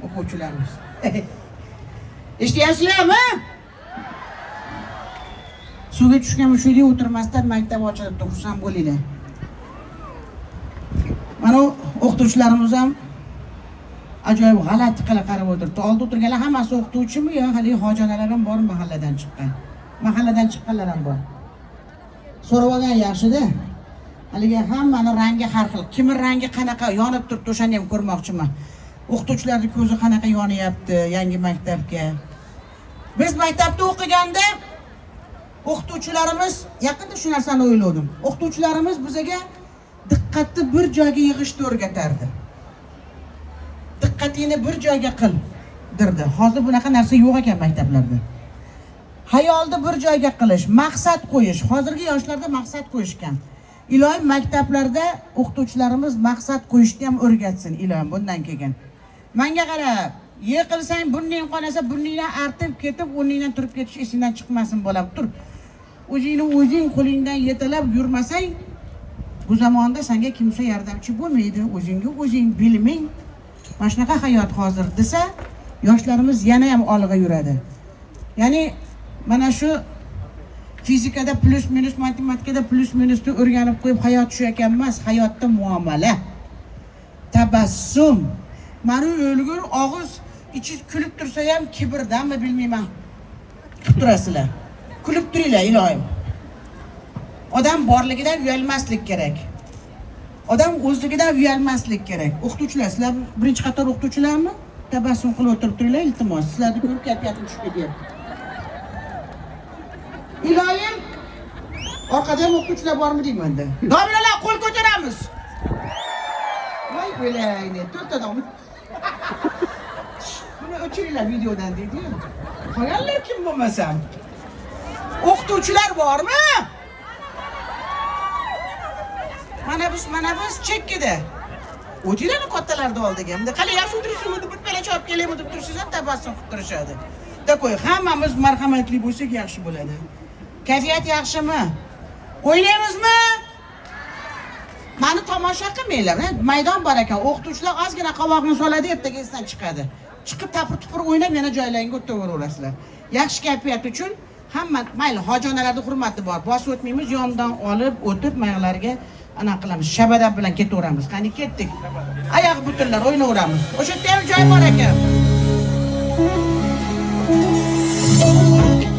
O'quvchilarimiz. Eshityapsizlarmi? Suvga tushgan mushukdek o'tirmasdan maktab ochilibdi, xursand bo'linglar. Mana o'qituvchilarimiz ham ajoyib g'alati qilib qarab o'tiribdi. Oldi o'tirganlar hammasi o'qituvchimi yo haligi hojonalar ham bor mahalladan chiqqan? Mahalladan chiqqanlar ham bor. So'rab olgan yaxshida. Haligi hammani rangi har xil. Kimning rangi qanaqa yonib turibdi, o'shani ham ko'rmoqchiman. O'qituvchilarning ko'zi qanaqa yonyapti yangi maktabga. Biz maktabda o'qiganda o'qituvchilarimiz, yaqinda shu narsani o'yladim. O'qituvchilarimiz bizga diqqatni bir joyga yig'ishni o'rgatardi. Diqqatingni bir joyga qil derdi. Hozir bunaqa narsa yo'q ekan maktablarda. Hayolni bir joyga qilish, maqsad qo'yish. Hozirgi yoshlarda maqsad qo'yishgan. Iloyim maktablarda o'qituvchilarimiz maqsad qo'yishni ham o'rgatsin iloyim bundan keyin. Menga qarab, yiqilsang burning qonasa, burningdan artib ketib, o'rningdan turib ketish esingdan chiqmasin bolam. Tur. O'zingni o'zing qo'lingdan yetalab yurmasang, bu zamonda senga kimsa yordamchi bo'lmaydi. O'zingga o'zing bilming. Mana shunaqa hayot hozir desa, yoshlarimiz yana ham olg'a yuradi. Ya'ni mana shu fizikada plus minus, matematikada plus minusni o'rganib qo'yib hayot shu ekan emas, hayotda muomala, tabassum. Mana o'lgur og'iz ichi kulib tursa ham kibrdanmi bilmayman. Qilib turasizlar. Kulib turinglar iloyim. Odam borligidan uyalmaslik kerak. Odam o'zligidan uyalmaslik kerak. O'qituvchilar, sizlar birinchi qator o'qituvchilarmi? Tabassum qilib o'tirib turinglar, iltimos. Sizlarni ko'rib kayfiyatim tushib ketyapti. Iloyim, orqada ham o'qituvchilar bormi deymanda. Domlalar, qo'l ko'taramiz. Voy o'layni, to'rtta domla. Buni o'chiringlar videodan deydi-yu. Qolganlar kim bo'lmasam? O'qituvchilar bormi? Mana biz chekkada. O'tinglarni kattalarni oldiga. Bunda qali yaxshi o'tirishmi deb bir pala chopib kelaymi deb tursangiz ham tabassum qilib turishadi. Takoy, hammamiz marhamatli bo'lsak yaxshi bo'ladi. Kayfiyat yaxshimi? O'ynaymizmi? Mani tomosha qilmanglar. Maydon bor ekan, o'qituvchilar ozgina qovoqni soladi, ertaga esdan chiqadi. Chiqib tapir-tupur o'ynab yana joylaringga o'tiraverasizlar. Yaxshi kayfiyat uchun hamma, mayli, hojonalarning hurmati bor. Bosib o'tmaymiz, yondan olib o'tib mayonlarga ana qilamiz. Shabada bilan ketaveramiz. Qani ketdik. Oyoq butunlar o'ynayveramiz. O'sha yerda ham joy bor ekan.